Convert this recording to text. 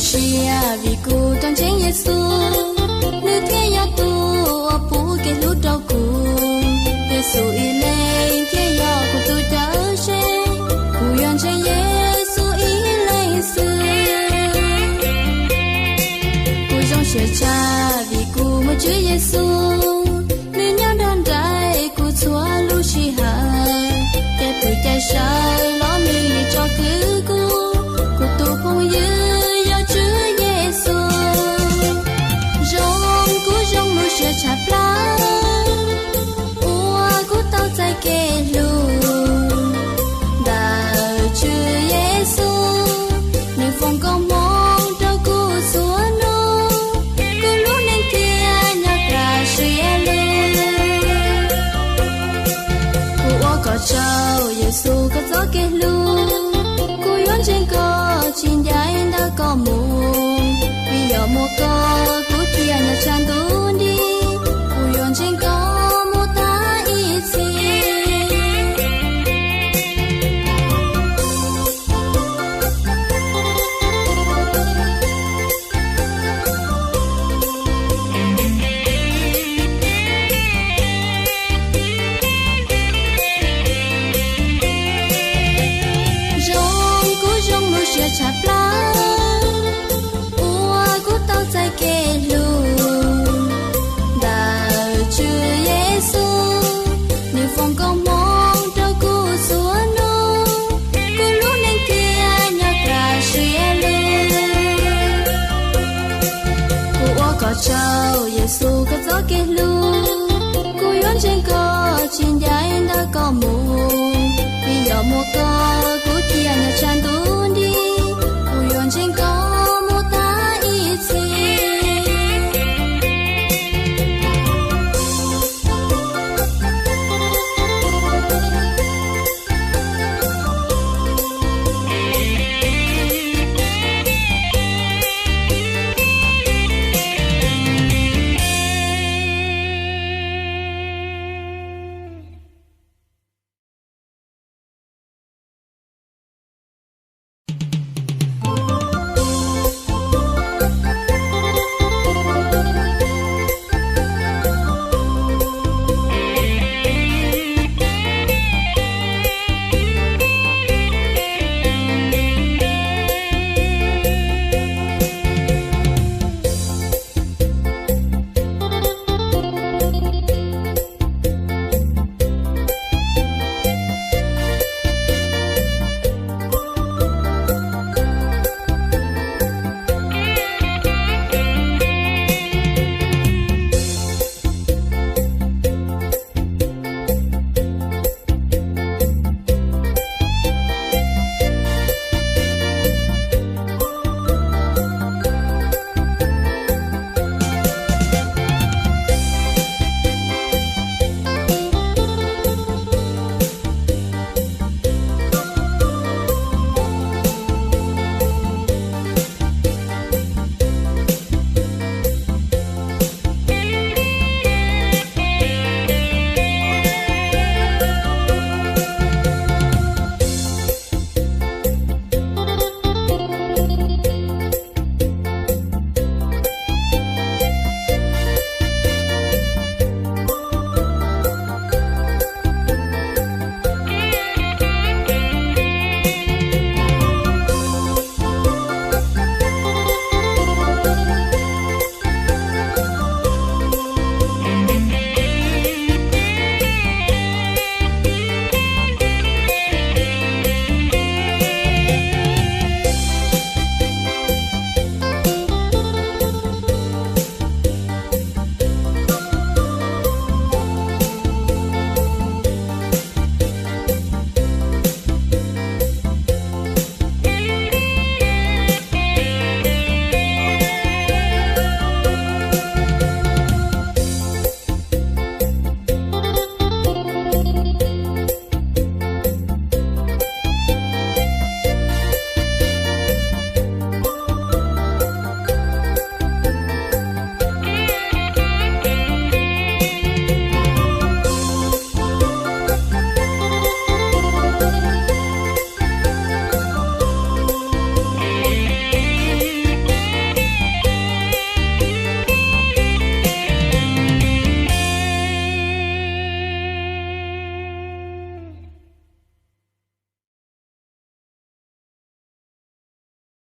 Siab vim kuv rau ntseeg Yexus, nws thiaj yog tus uas pub kev hlub rau kuv. Yexus ib leeg thiaj yog kuv tus cawm seej, kuv yuav ntseeg Yexus ib leeg xwb. Kuv zoo siab tshaj vim kuv muaj Tswv Yexus, nws nyob nrog nraim kuv txhua lub sij hawm. Tej pwm cai sawv los nws yeej tsom kwm kuv, kuv tus phooj ywg yog Tswv Yexus. Zoo kuv zoo lub siab tshaj plaws uas kuv tau txais kev hlub ntawm Tswv Yexus, nws foom koob hmoov rau kuv txhua hnub, kuv lub neej thiaj nyob kaj siab lug. Kuv ua kom tsaug Yexus koj txoj kev hlub, kuv yuav ntseeg koj tsis ncaim ntawm koj mus, vim yog muaj koj kuv thiaj nyob tshav ntuj nti, kuv yuav ntseeg koj mus tas ib txhis. Zoo kuv zoo lub siab tshaj plaws uas kuv tau txais kev hlub ntawm Tswv Yexus, nws foom koob hmoov rau kuv txhua hnub, kuv lub neej thiaj nyob kaj siab lug. Kuv ua kom tsaug Yexus koj txoj kev hlub, kuv yuav ntseeg koj tsis ncaim ntawm koj mus, vim yog muaj koj kuv thiaj nyob tshav ntuj nti.